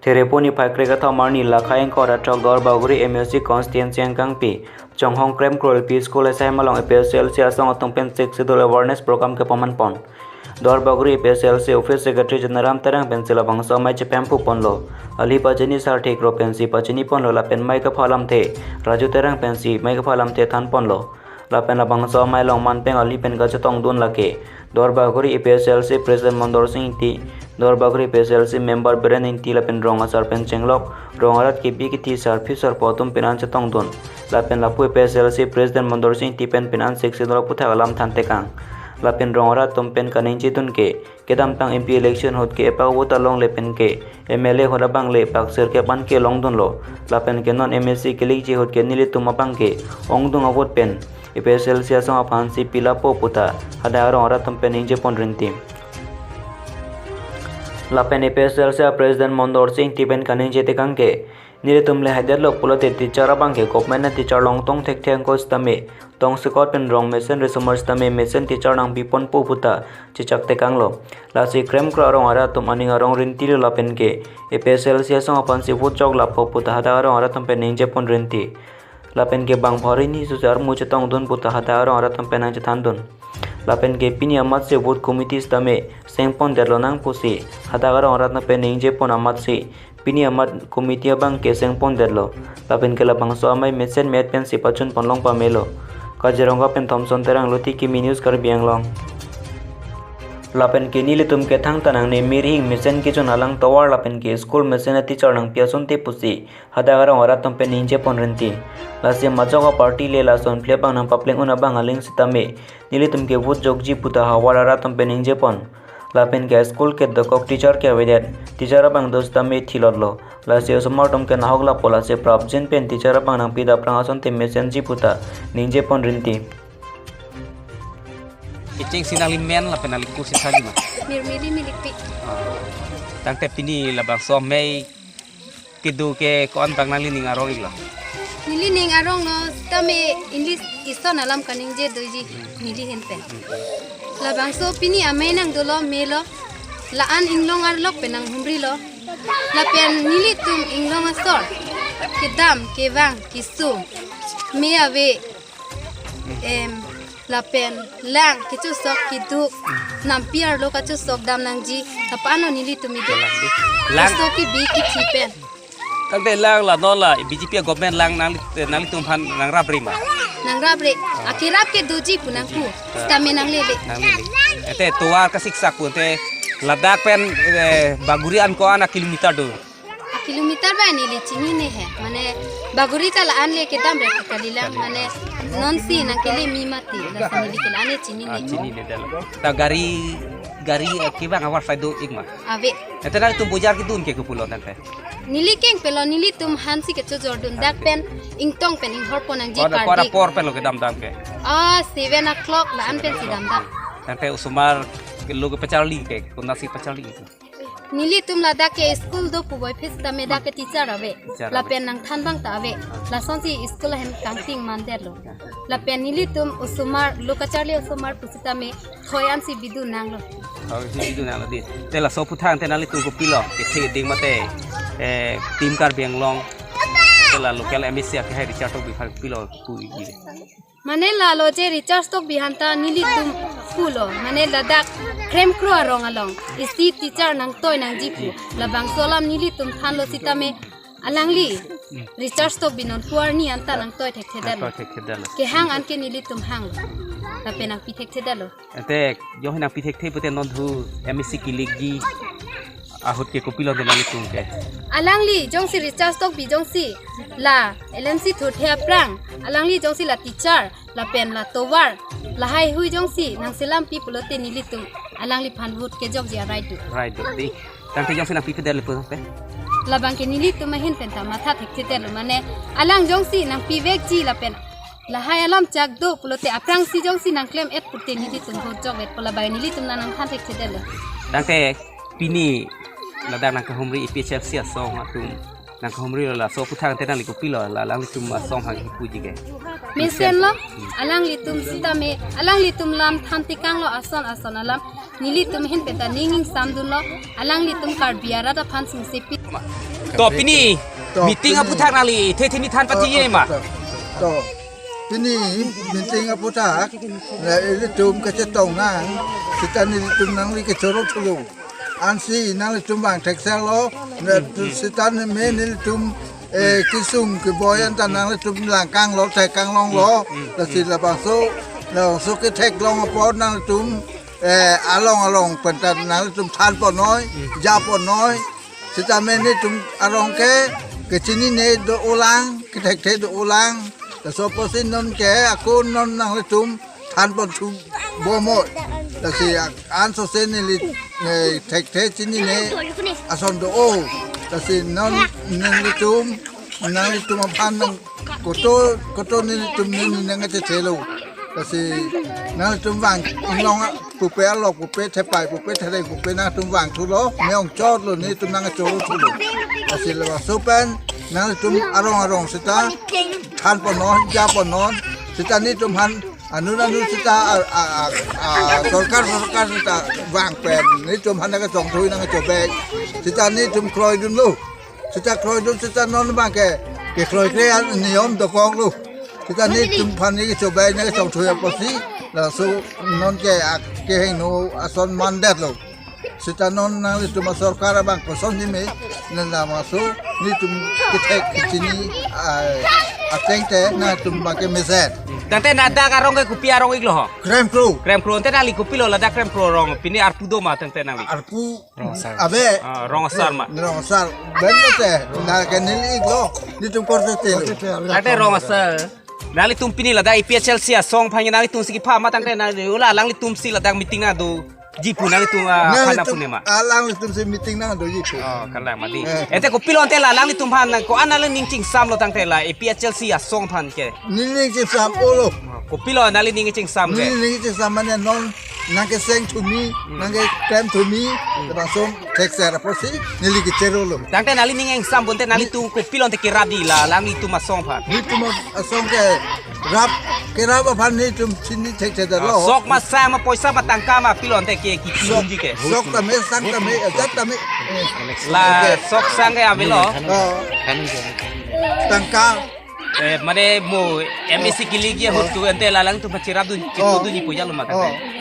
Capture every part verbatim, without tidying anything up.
Therepuni phai krek athom arni lakhai ingkoi ra throk Duarbagori M A C constituency angkangpi Chonghong Krem Kro L P School asai malong A P S L C asong atum pen Sixth Schedule awareness program kepaman pon. Duarbagori A P S L C Office Secretary Janaram Terang pensi labangso amei chepemphu ponlo. Ali pachini sarthe kro pensi pachini ponlo lapen mei kapha alamthe Raju Terang pensi mei kapha alamthe than ponlo. Lapen labangso amei along manpeng ali pen kachetongdun lake Duarbagori A P S L C President Mondor Sing Ingti, Duarbagori A P S L C Member Biren Ingti lapen rong asar pen chenglok, rong arat kebi kethe sarpi sarpo atum pen an chetongdun. Lapen lapu A P S L C President Mondor Sing Ingti pen pen an Sixth Schedule aputhak alam than tekang. Lapen rong arat atum pen kaningjedun ke kedamtang M P election ahut ke epak vote alongle pen ke M L A ahut abang le epak sirkep an kelongdunlo. Lapen ke non M A C kelikji ahut ke nelitum abang ke ongdung avote pen A P S L C asong aphansi pilapo puta hadak arong arat atum pen ningje pon rinti. Lapen A P S L C President Mondor Sing Ingti pen kaningje tekang ke nelitum le haidetlo pulote teacher abang ke government a teacher long tong thekthe angko sitame tongsekot pen rong mesen resomar sitame mesen teacher nangpi ponpo puta chechak tekanglo. Lasi Krem Kro arong arat atum aning arong rinti lo lapen ke A P S L C asong aphansi vote chok lapo puta hadak arong arat atum pen ningje pon rinti. Lapen ke bang phari ni susi armu chetongdun puta hadak arong arat atum pen nangchethandun. Lapen ke pini amatsi vote committee sitame seng pondetlo nang pusi hadak arong arat atum pen ningje pon amatsi pini amat committee abang ke seng pondetlo. Lapen ke labangso amei mesen met pensi pachun ponlong pamelo. Kaziranga pen Thomson Terang, Luti Kimi News, Karbi Anglong. Lapen ke nelitum ke thangta nangne mirhing mesen kechun alang tovar lapen ke school mesen a teacher nangpi asonte pusi hadak arong arat atum pen ningje pon rinti. Lasi majok a party le lason phle abang nangpapleng un abang aling sitame nelitum ke vote jokji puta havar arat atum pen ningje pon. Lapen ke school kedokok teacher ke avedet, teacher abang do sitame thilotlo. Lasi osomar atum ke nahok lapo lasi prapjin pen teacher abang nangpi daprang asonte mesenji puta ningje pon rinti. Kecheng si nangli men lapen nangli ko si thali ma? Nirmili Milikpi. Ah. Tangte pini labangso amei kedo ke ko-an bang nanglining arong iklo? Nelining arong lo sitame English ison alam kaningje doji neli ahin pen. Labangso pini amei nangdolo melo. La-an inglong arlok pen nanghumrilo. Lapen nelitum inglong asor kedam kevang keso me ave, em, lapen lang kechosok keduk, nampi arlo kachosok dam nangji, lapu-an lo nelitum idu. Lang di. Lang. Keso kebi kethe pen. Tangte lang la non la B J P government lang nangli, nanglitum aphan nangrapre ma? Nangrapre. Ah. Akerap ke doji pu nangpu. Ah. Sitame nanglele. Nanglele. Ete tovar kasiksak pu ete ladak pen, eh, Bagori an ko-an a kilometer do? A kilometer ba neli chinine he. Mane Bagori ta la-an le kedam re kalilang. Mane non si nangkele mi mati. Lasi neli ke la-an le chinine. Ah, chinine dal. Ta gari, gari, eh, kevang avar sai do ik ma? Ave. Ete nangtum bojar kedun ke kopulo tangte? Neli keng pelo nelitum hansi kechojordun dak pen ingtong pen inghor pon nangji. Kora, kora kardik. Por pen lo kedam dam ke? Ah, seven o'clock la-an pen si dam dam. Tangte osomar lo kepacharli ke, konatsi pacharli ke? Nelitum ladak ke school do puvoiphit sitame dak ke teacher ave. Teacher ave. Lapen nangthan abang ta ave. Lasonsi school ahem kangting mandetlo. Lapen nelitum osomar, lo kacharli osomar pusitame thoi ansi bidun nanglo. Thoi ansi bidun nanglo di. Te laso aphuthak te nanglitum kopilo? Kethe ding mate, eh, Team Karbi Anglong, te la local M A C akehai Richard Tokbi aphan kopilo pu ikji? Mane lalo je Richard Tokbi aphan ta nelitum pulo. Mane ladak Krem Kro arong along isi teacher nangtoi nangji pu. Labangso alam nelitum thanlo sitame alangli Richard Tokbi non kuarni anta nangtoi thekthedetlo. Nangtoi thekthedetlo. Kehang anke nelitum hang. Lapen nangpi thekthedetlo. Ante jongsi nangpi thekthe pute non thu M A C kelikji ahut ke kopilo te nanglitum ke? Alangli jongsi Richard Tokbi jongsi la L M C thurthe aphrang alangli jongsi la teacher lapen la tovar lahai hui jongsi nangselampi pulote nelitum alangliphan vote kejokji a-right do. Right do di. Tangte jongsi nangpipedetlo pu tangte? Labang ke nelitum ahin pen ta matha thekthedetlo, mane alang jongsi nangpivekji lapen lahai alam chak do pulote aphrangsi jongsi nangklem-et pute nelitum vote jokvetpo, labang nelitum la nangthan thekthedetlo. Tangte pini ladak nangkehumri A P H L C asong atum Nangkehumri lo laso aphuthak tangte nangli kopilo la alanglitum asong aphan kipuji ke. Mesenlo, alanglitum sitame, alanglitum lam than tekanglo ason ason alam. Nelitum ahin pen ta ning ingsamdunlo, alanglitum Karbi arat aphan sungsepi. To pini To, meeting pini. aphuthak nangli the thini than pati Oh, ye ma. to, to. Pini meeting aphuthak, la ilitum kachetong nang, sita nelitum nangli kechoro thulo. Ansi nanglitum vang thekserlo, la tu sita neme nelitum, eh, kesung keboi anta nanglitum langkanglo, thekkanglonglo, lasi labangso, labangso ketheklong apot nanglitum, eh, along along pen ta nanglitum thanponnoi, japonnoi, sitame nelitum arong ke, kechinine do-olang, kethekthe do-olang, laso apotsi non ke, ako non nanglitum thanpon thu bomoi. Lasi ak-, ansose neli, eh, thekthe chinine ason do-o. Lasi non nelitum, nanglitum aphan nang koto, koto nelitum neli nangkachethelo. Lasi nanglitum vang inglong pupe alok pupe thepai pupe thereng pupe nangtum vang thulo, me-ong chotlo nelitum nangkachoro thulo. Lasi labangso pen nanglitum arong arong sita thanponnon, japonnon, sita nelitum aphan anut anut sita a, a, a, a, sorkar sorkar sita vang pen nelitum aphan nangkachongthui nangkachobei. Sita nelitum kroidunlo. Sita kroidun sita non abang ke, kekroikre an niyom dokoklo. Sita nelitum aphan neli chobei nangkachongthui apotsi, laso non ke ak-, kehingno ason mandetlo. Sita non nanglitum asorkar abang kosonsi me, nang labangso nelitum kethek kechini, ah, ateng te nangtum abang ke mesen. Tangte ladak arong ke kopi arong iklo ho? Kremkro. Kremkro, tangte nangli kopilo ladak Kremkro arong, pini arpu do ma tangte nangli? Arpu Rong asar. Ave. Ah, rong asar ma. Rong asar. Bente, nang ke neli iklo. Nelitum korte telo. Tangte rong asar. Nanglitum pini ladak A P H L C asong aphan nanglitumsi kepha ma tangte nangli ula alanglitumsi ladak meeting nangdoji pu nanglitum, ah, aphan nangtum, aphan ne ma? Alanglitumsi meeting nangdoji pu. Oh, kalang mati. Eh. Ante kopilo tangte la alanglitum aphan nang ko-an nangli ning chingsamlo tangte la A P H L C asong aphan ke? Neli ning chingsamlo. Kopilo nangli ning chingsam ke? Neli ning chingsam mane non nangkeseng thumi, nangkeklem thumi, labangso thekser apotsi neli kecherolo. Tangte nangli ning ingsamponte nanglitum kopilo tangte kerapji la alanglitum asong aphan? Nelitum asong kerap, kerap aphan nelitum chini thekthedetlo. Ah, sok ma sang ma poisa ma tangka ma pilo tangte ke kipilunji ke? Sok tame, sang tame, ajat tame. Eh. La sok sang ke avelo. Oh. Tangka. Eh, mane mo M A C kilik ye ahut tu ante la alangtum aphan cherapdun, Oh. cherapdunji pu jalo ma tangte. Oh.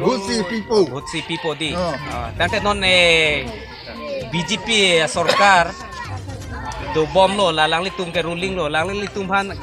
Vote si pipo. Vote si pipo di. Oh. Ah, tangte non, eh, B J P sorkar dobomlo, la alanglitum ke ruling lo, la alanglitum aphan